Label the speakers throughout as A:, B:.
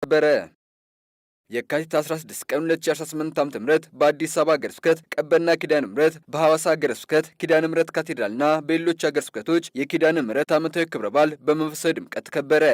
A: ተከበረ። የካቲት 16 ቀን 2018 ዓ.ም በአዲስ አበባ ሀገረ ስብከት ቀበና ኪዳነ ምሕረት፣ በሐዋሳ ሀገረ ስብከት ኪዳነ ምሕረት ካቴድራልና በሌሎች ሀገረ ስብከቶች የኪዳነ ምሕረት ዓመታዊ ክብረ በዓል በመንፈሳዊ ድምቀት ተከበረ።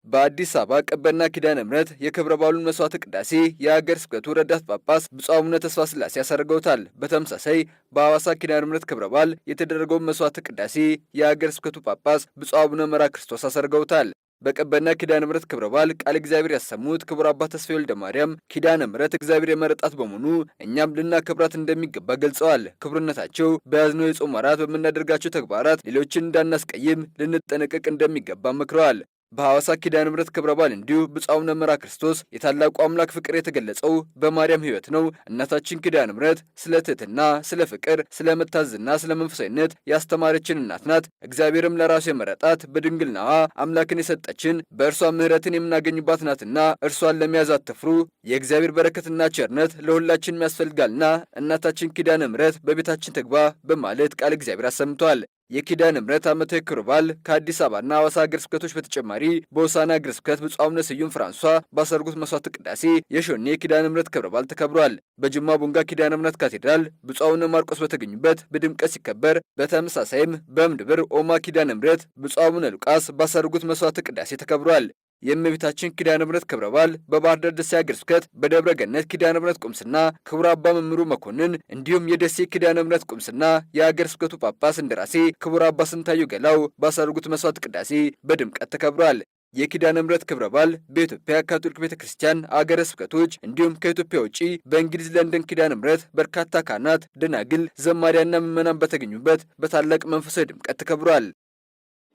A: በአዲስ አበባ ቀበና ኪዳነ ምሕረት የክብረ በዓሉን መስዋዕተ ቅዳሴ የሀገረ ስብከቱ ረዳት ጳጳስ ብፁዕ አቡነ ተስፋ ሥላሴ ያሳርገውታል። በተመሳሳይ በሐዋሳ ኪዳነ ምሕረት ክብረ በዓል የተደረገውን መስዋዕተ ቅዳሴ የሀገረ ስብከቱ ጳጳስ ብፁዕ አቡነ መርሐ ክርስቶስ አሳርገውታል። በቀበና ኪዳነ ምሕረት ክብረ በዓል ቃለ እግዚአብሔር ያሰሙት ክቡር አባ ተስፋዬ ወልደ ማርያም ኪዳነ ምሕረት እግዚአብሔር የመረጣት በመሆኑ እኛም ልናከብራት እንደሚገባ ገልጸዋል። ክቡርነታቸው በያዝነው የጾም ወራት በምናደርጋቸው ተግባራት ሌሎችን እንዳናስቀይም ልንጠነቀቅ እንደሚገባ መክረዋል። በሐዋሳ ኪዳነ ምሕረት ክብረ በዓል እንዲሁ ብፁዕ አቡነ መርሐ ክርስቶስ የታላቁ አምላክ ፍቅር የተገለጸው በማርያም ሕይወት ነው። እናታችን ኪዳነ ምሕረት ስለ ትሕትና፣ ስለ ፍቅር፣ ስለ መታዘዝና ስለ መንፈሳዊነት ያስተማረችን እናት ናት። እግዚአብሔርም ለራሱ የመረጣት፣ በድንግልናዋ አምላክን የሰጠችን፣ በእርሷ ምሕረትን የምናገኝባት ናትና እርሷን ለመያዝ አትፍሩ። የእግዚአብሔር በረከትና ቸርነት ለሁላችንም ያስፈልጋልና እናታችን ኪዳነ ምሕረት በቤታችን ትግባ በማለት ቃለ እግዚአብሔር አሰምቷል። የኪዳነ ምሕረት ዓመታዊ ክብረ በዓል ከአዲስ አበባና ሐዋሳ ሀገረ ስብከቶች በተጨማሪ በሆሳዕና ሀገረ ስብከት ብፁዕ አቡነ ስዩም ፍራንሷ ባሳረጉት መስዋዕተ ቅዳሴ የሾኔ ኪዳነ ምሕረት ክብረ በዓል ተከብሯል። በጅማ ቦንጋ ኪዳነ ምሕረት ካቴድራል ብፁዕ አቡነ ማርቆስ በተገኙበት በድምቀት ሲከበር፣ በተመሳሳይም በእምድብር ኦማ ኪዳነ ምሕረት ብፁዕ አቡነ ሉቃስ ባሳረጉት መስዋዕተ ቅዳሴ ተከብሯል። የእመቤታችን ኪዳነ ምሕረት ክብረ በዓል በባህር ዳር ደሴ ሀገረ ስብከት በደብረ ገነት ኪዳነ ምሕረት ቁምስና ክቡር አባ መምህሩ መኮንን እንዲሁም የደሴ ኪዳነ ምሕረት ቁምስና የሀገረ ስብከቱ ጳጳስ እንደራሴ ክቡር አባ ስንታየሁ ገላው ባሳረጉት መስዋዕት ቅዳሴ በድምቀት ተከብሯል። የኪዳነ ምሕረት ክብረ በዓል በኢትዮጵያ ካቶሊክ ቤተ ክርስቲያን አገረ ስብከቶች እንዲሁም ከኢትዮጵያ ውጪ በእንግሊዝ ለንደን ኪዳነ ምሕረት በርካታ ካህናት፣ ደናግል፣ ዘማሪያንና ምዕመናን በተገኙበት በታላቅ መንፈሳዊ ድምቀት ተከብሯል።